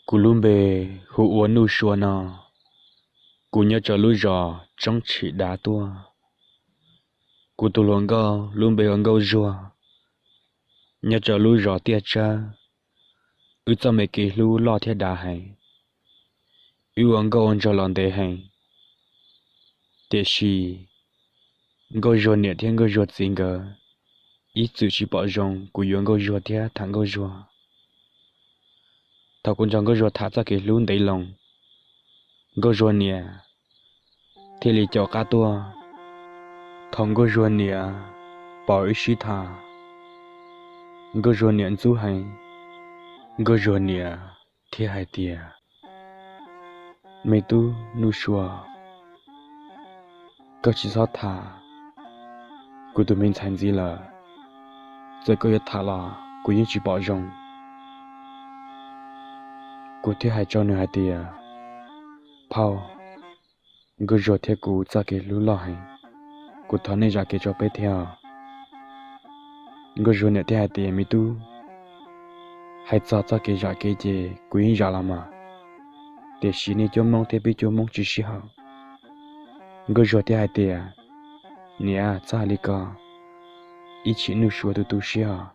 Kuv lub npe hu ua Nuj Sua no, kuv nyob rau lub zos Tsoob Tshim Dav tuaj. Kuv tus hluas nkauj lub npe hu ua Nkauj Zuag, nyob rau lub zos Tiaj Tsawb. Wb txoj me kev hlub loj thiab dav heev, wb ua nkauj ua nraug los ntev heev. Tiam sis Nkauj Zuag niam thiab Nkauj Zuag txiv nkawd ib txwm tsis pom zoo kuv yuav Nkauj Zuag thiab tham Nkauj Zuag. Thaum kuv nrog Nkauj Zuag tham txoj kev hlub ntev loo, Nkauj Zuag niam thiaj li caum qab tuaj. Thaum Nkauj Zuag niam pom wb sib tham, Nkauj Zuag niam ntxub heev. Nkauj Zuag niam thiaj hais tias, Me tub Nuj Sua, koj tsis txhob tham kuv tus me ntxhais ntxiv lawm. Txawm koj yuav tham los kuv yeej tsis pom zoo. Kuv thiaj hais rau nws hais tias, Phauj, Nkauj Zuag thiab kuv txoj kev hlub loj heev, kuv thov nej zam kev rau peb thiab os. Nkauj Zuag niam thiaj hais tias, Me tub, hais txog txoj kev zam kev ces kuv yeej zam los mas, tiam sis nej cuab Hmoob thiab peb cuab Hmoob tsis sib haum. Nkauj Zuag thiaj hais tias, Niam, txhob hais li ko, ib chim Nuj Sua tu tu siab os.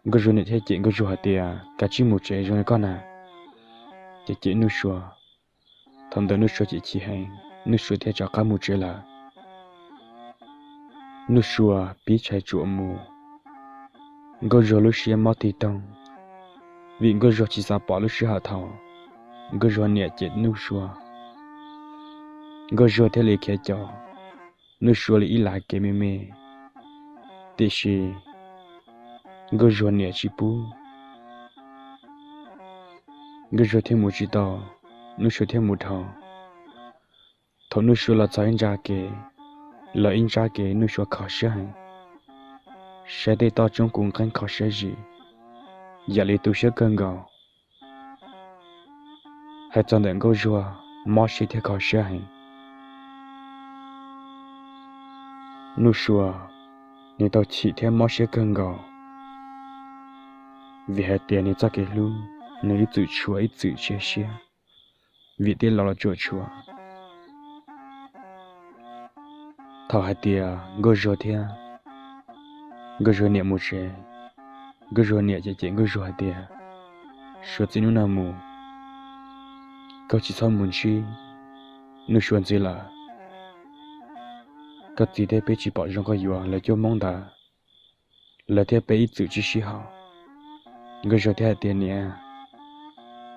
Nkauj Zuag niam thiaj cem Nkauj Zuag hais tias, Kav tsij mus tsev zoo li koj na. Ces cem Nuj Sua. Thaum ntawd Nuj Sua chim chim heev, Nuj Sua thiaj rov qab mus tsev lawm. Nuj Sua pib tshais tsuam mus, Nkauj Zuag lub siab mob tig toog, vim Nkauj Zuag tsis xav pom lub sij hawm thaum Nkauj Zuag niam cem Nuj Sua. Nkauj Zuag thiaj li khiav caum Nuj Sua li ib lag kev me me, tiam sis Nkauj Zuag niam tsis pub, Nkauj Zuag thiaj mus tsis tau, Nuj Sua thiaj mus dhau. Thaum Nuj Sua los txog ib ntsab kev, los ib ntsab kev Nuj Sua kho siab heev, saib tej toj roob kuv nqeeb kho siab zim, yam li tu siab kawg nkaus. Hais txog ntawm Nkauj Zuag, mob siab thiab kho siab heev. Nuj Sua, nws tau chim thiab mob siab kawg nkaus, vim hais tias nws txoj kev hlub, nws ib txwm tshuav ib txwm tshiab siab, vim tij laug los tsuam tshuav. Thaum hais tias Nkauj Zuag thiab Nkauj Zuag niam mus tsev, Nkauj Zuag niam cem cem Nkauj Zuag hais tias, Suav txiv, hnub no mus, koj tsis txhob mus ntsib Nuj Sua ntxiv lawm. Koj txiv thiab peb tsis pom zoo koj yuav lawv cuab Hmoob ntawd, lawv thiab peb ib txwm tsis sib haum. Nkauj Zuag thiaj hais tias, Niam,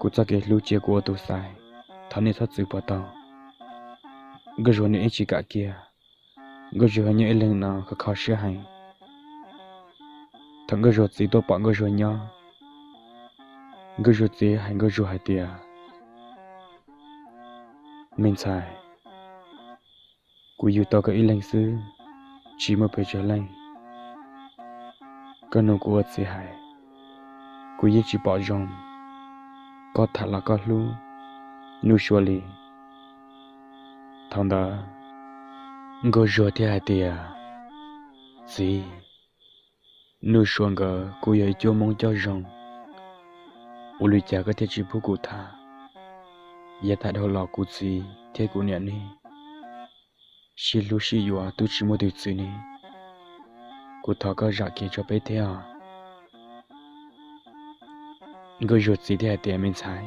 kuv txoj kev hlub cia kuv ua tus xaiv, thov nej txhob txwv puas tau? Nkauj Zuag niam yeej tsis kam kiag. Nkauj Zuag nyob ib leeg no kho kho siab heev. Thaum Nkauj Zuag txiv tuaj pom Nkauj Zuag nyob, Nkauj Zuag txiv hais Nkauj Zuag hais tias, Me ntxhais, kuv yug tau koj ib leeg xwb, tsis muaj pes tsawg leej. Koj nug kuv ua txiv hais, kuv yeej tsis pom zoo koj tham los koj hlub Nuj Sua li. Thaum ntawd Nkauj Zuag thiaj hais tias, Txiv, Nuj Sua nkawd kuj yog ib cuab Hmoob coj zoo, ua li cas koj thiaj tsis pub kuv tham? Yav tag dhau los kuv txiv thiab kuv niam nej sib hlub sib yuav twb tsis muaj tus txwv ne. Kuv thov koj zam kev rau peb thiab os. Nkauj Zuag txiv thiaj hais tias, Me ntxhais,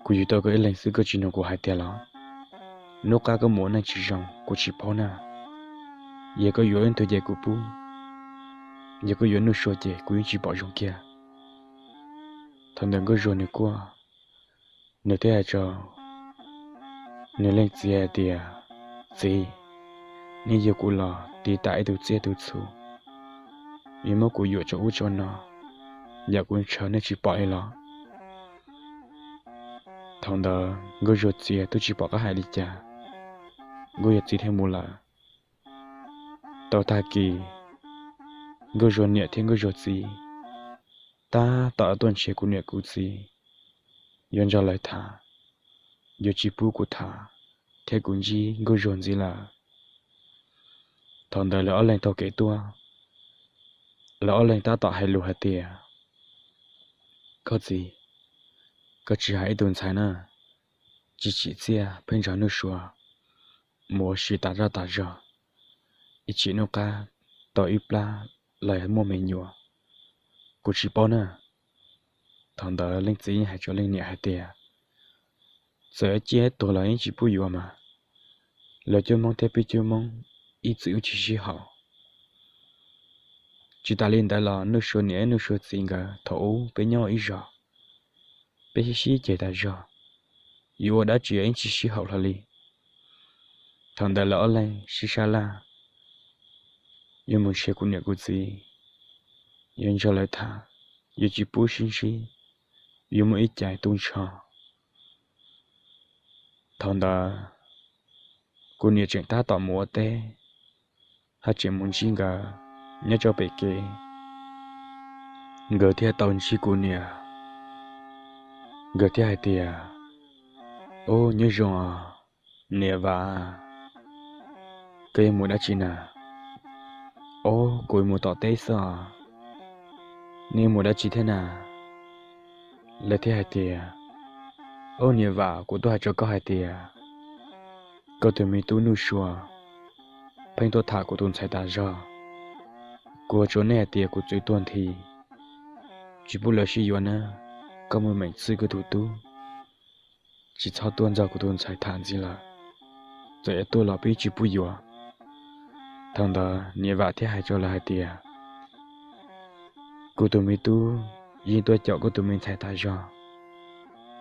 kuv yug tau koj ib leeg xwb koj tsis nug kuv hais tiag los? Hnub qab koj mus ua neej tsis zoo kuv tsis paub na. Yog koj yuav ib tug ces kuv pub, yog koj yuav Nuj Sua ces kuv yeej tsis pom zoo kiag. Thaum ntawd Nkauj Zuag nws quaj, nws thiaj hais rau nws leej txiv hais tias, Txiv, nej yug kuv los tiv tam ib tug txiaj tus txhu, yuav muab kuv yuam rau ub rau no, yam kuv ntshaw nej tsis pom li los? Thaum ntawd Nkauj Zuag txiv twb tsis pom qab hais li cas, Nkauj Zuag txiv thiaj mus lawm. Tau tag kis, Nkauj Zuag niam thiab Nkauj Zuag txiv tab tom tuaj nrhiav kuv niam kuv txiv, yuav nrog lawv tham, yuav tsis pub kuv tham thiab kuv ntsib Nkauj Zuag ntxiv lawm. Thaum ntawd lawv ob leeg taug kev tuaj, lawv ob leeg tab tom hais lus hais tias, Koj txiv, Koj tsis hais ib tug ntxhais na, tsis tsim txiaj pheej nrog Nuj Sua mus ua si tas zaj tas zog, ib chim Nuj Qab tau ib plab los yog muaj me nyuam, kuv tsis paub na. Thaum ntawd leej txiv yeej hais rau leej niam hais tias, txawm ciaj tuag los yeej tsis pub yuav mas, lawv cuab Hmoob thiab peb cuab Hmoob ib txwm wb tsis sib haum. Tsis tas li ntawd los Nuj Sua niam Nuj Sua txiv nkawd thaum ub peb nyob ib zos, peb sib sib ceg tas zog, yuav ua dab tsi yeej tsis sib haum hlo li. Thaum ntawd lawv ob leeg sib sab laj, yuav mus nrhiav kuv niam kuv txiv, yuav nrog lawv tham, yuav tsis pub sib ntsib, yuav muaj ib cai tu nrho. Thaum ntawd kuv niam tseem tab tom mus ua teb, haj tseem mus ntsib nkawd nyob rau pem kev. Nkawd thiaj tau ntsib kuv niam, nkawd thiaj hais tias, ub, nyob zoo os niam Vam, koj yuav mus dab tsi na? Ub, kuv mus tom teb xwb os. Nej mus dab tsi thiab na? Lawv thiaj hais tias, ub niam Vam, kuv tuaj hais rau koj hais tias, koj tus me tub Nuj Sua pheej tuaj tham kuv tus ntxhais tas zog. Kuv hais rau nej hais tias kuv txwv tuag nthi, tsis pub lawv sib yuav na, koj mus meem txwj koj tus tub, tsis txhob tuaj nrog kuv tus ntxhais tham ntxiv lawm, txawm yuav tuaj los peb tsis pub yuav. Thaum ntawd niam Vam thiaj hais rau lawv hais tias, kuv tus me tub yeej tuaj caum koj tus me ntxhais tas zog,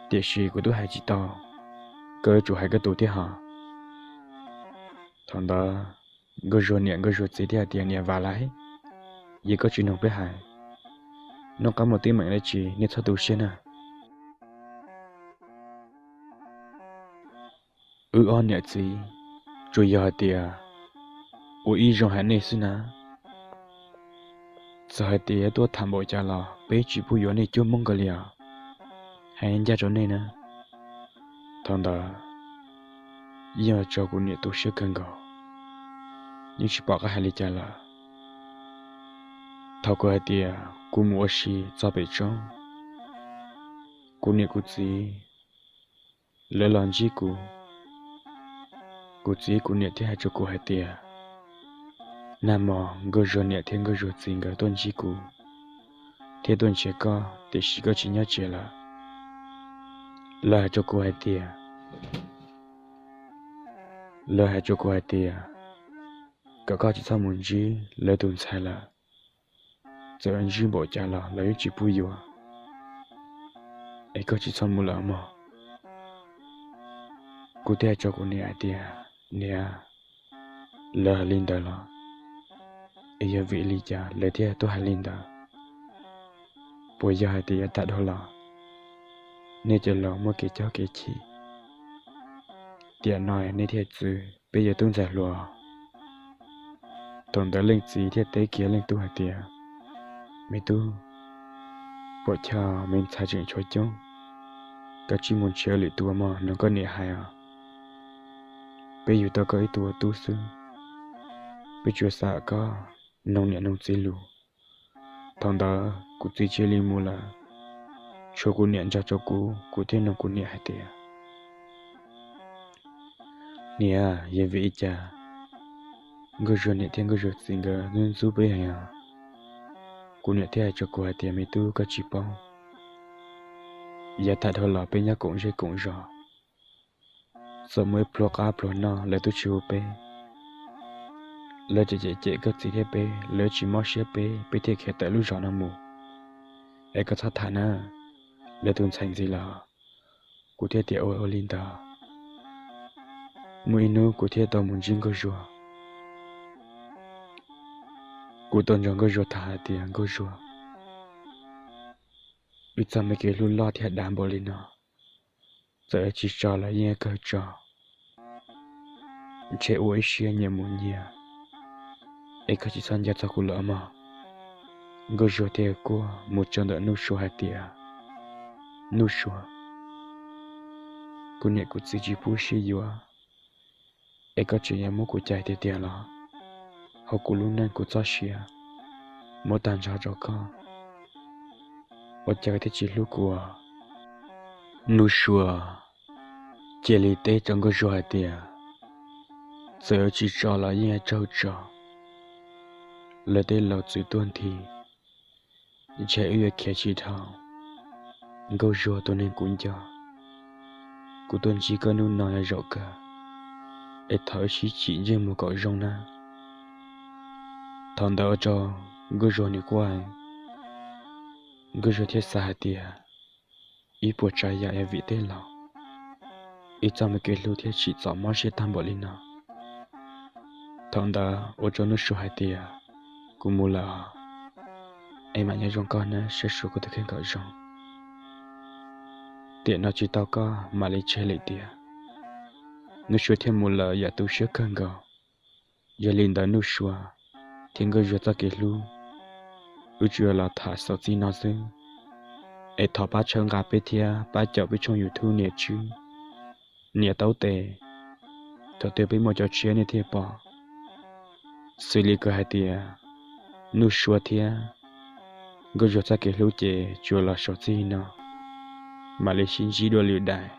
tiam sis kuv twb hais tsis tau, koj yuav tsum hais koj tus thiab hos. Thaum ntawd Nkauj Zuag niam Nkauj Zuag txiv thiaj hais tias, niam Vam lauj, yog koj tsis mloog peb hais, noj qab muaj teeb meem dab tsi nej txhob tu siab na. Wb ob niam txiv tsuas yog hais tias ua ib zoo hais nej xwb na. Txawm hais tias tuaj tham npaum cas los peb tsis pub yuav nej cuab Hmoob ko li os, hais ncaj rau nej na. Thaum ntawd yog tso kuv niam tu siab kawg nkaus, yeej tsis pom qab hais li cas lawm. Thaum kuv hais tias kuv mus ua si txog pem roob, kuv niam kuv txiv lawv los ntsib kuv. Kuv txiv kuv niam thiaj hais rau kuv hais tias, nag hmo Nkauj Zuag niam thiab Nkauj Zuag txiv nkawd tuaj ntsib kuv thiab tuaj nrhiav koj, tiam sis koj tsis nyob tsev lawm. Lawv hais rau kuv hais tias, lawv hais rau kuv hais tias, kom koj tsis txhob mus ntsib lawv tus ntxhais lawm. Txawm ntsib npaum cas los lawv yeej tsis pub yuav, es koj tsis txhob mus lawm mog. Kuv thiaj hais rau kuv niam hais tias, niam, lawv hais li ntawd los, es yog vim li cas lawv thiaj tuaj hais li ntawd? Puas yog hais tias yav tag dhau los nej cov laus muaj kev chob kev chim, tiam no nej thiaj txwv peb yawg tub ntxhais hluas? Thaum ntawd leej txiv thiaj teb kiag leej tub hais tias, me tub, puam chawj me ntxhais tseem tshuav coob, koj cia li mus nrhiav lwm tus mog, mloog koj niam hais os. Peb yug tau koj ib tug ua tub xwb, peb tsuas xav kom koj mloog niam mloog txiv lus. Thaum ntawd kuv txiv cia li mus lawm, tshuav kuv niam nrog rau kuv, kuv thiaj nug kuv niam hais tias, niam, yog vim li cas Nkauj Zuag niam thiab Nkauj Zuag txiv nkawd ntxub ntxub peb heev? Kuv niam thiaj hais rau kuv hais tias, me tub, koj tsis paub, yav tag dhau los peb nyob koom zej koom zos, txawm muaj ib pluag qab pluag noj lawv twb tsis hu peb. Lawv cem cem cem koj txiv thiab peb, lawv tsis mob siab peb, peb thiaj khiav tawm lub zos no mus. Es koj txhob tham na, lawv tus ntxhais ntxiv lawm. Kuv thiaj tias, ua ua li ntawd. Muaj ib hnub kuv thiaj tau mus ntsib Nkauj Zuag. Kuv tau nrog Nkauj Zuag tham hais tias, Nkauj Zuag, wb txoj me kev hlub loj thiab dav npaum li no, txawm tsis tso los yeej kawg tso, ntshe ua ib siab nyias mus nyias, es koj tsis txhob nco txog kuv lawm mog. Nkauj Zuag thiaj kuaj mus rau ntawm Nuj Sua hais tias, Nuj Sua, kuv niam kuv txiv tsis pub sib yuav, es koj tseem yuav muab kuv cais tiag tiag los? Hauv kuv lub neej kuv txoj sia muab tag nrho rau koj, ua cas koj thiaj tsis hlub kuv? Nuj Sua cia li teb rau Nkauj Zuag hais tias, txawm yuav tsis tso los yeej yuav raug tso. Lawv tej laus txwv tuag nthi, ntshe wb yuav khiav tsis dhau. Nkauj Zuag tus neeg kuv nco, kuv tuaj ntsib koj hnub no yog zaum kawg, es thov wb sib tsim ntsej muag kom zoo na. Thaum ntawd ua rau Nkauj Zuag nws quaj, Nkauj Zuag thiaj xav hais tias, ib puas tsav yam yog vim tej laus, ib txoj me kev hlub thiaj tsim txom mob siab tag npaum li no. Thaum ntawd ua rau Nuj Sua hais tias, kuv mus lawm os, es mam nyob zoo koj na, saib xyuas koj tus kheej kom zoo. Tiam no tsis tau koj mam li tseg lwm tiam. Nuj Sua thiaj mus lawm yam tu siab kawg nkaus. Yog li ntawd Nuj Sua thiab Nkauj Zuag txoj kev hlub, wb tsuas los tham xaus txij no xwb. Es thov pab txhawb nqa peb thiab pab caum peb tshooj YouTube Niam Tswb, Niam Taub Tes, thaum twg peb muaj cov tshiab nej thiaj pom. Xws li kuv hais tias, Nuj Sua thiab Nkauj Zuag txoj kev hlub ces tsuas los xaus txij no, mam li sib ntsib dua lwm daim.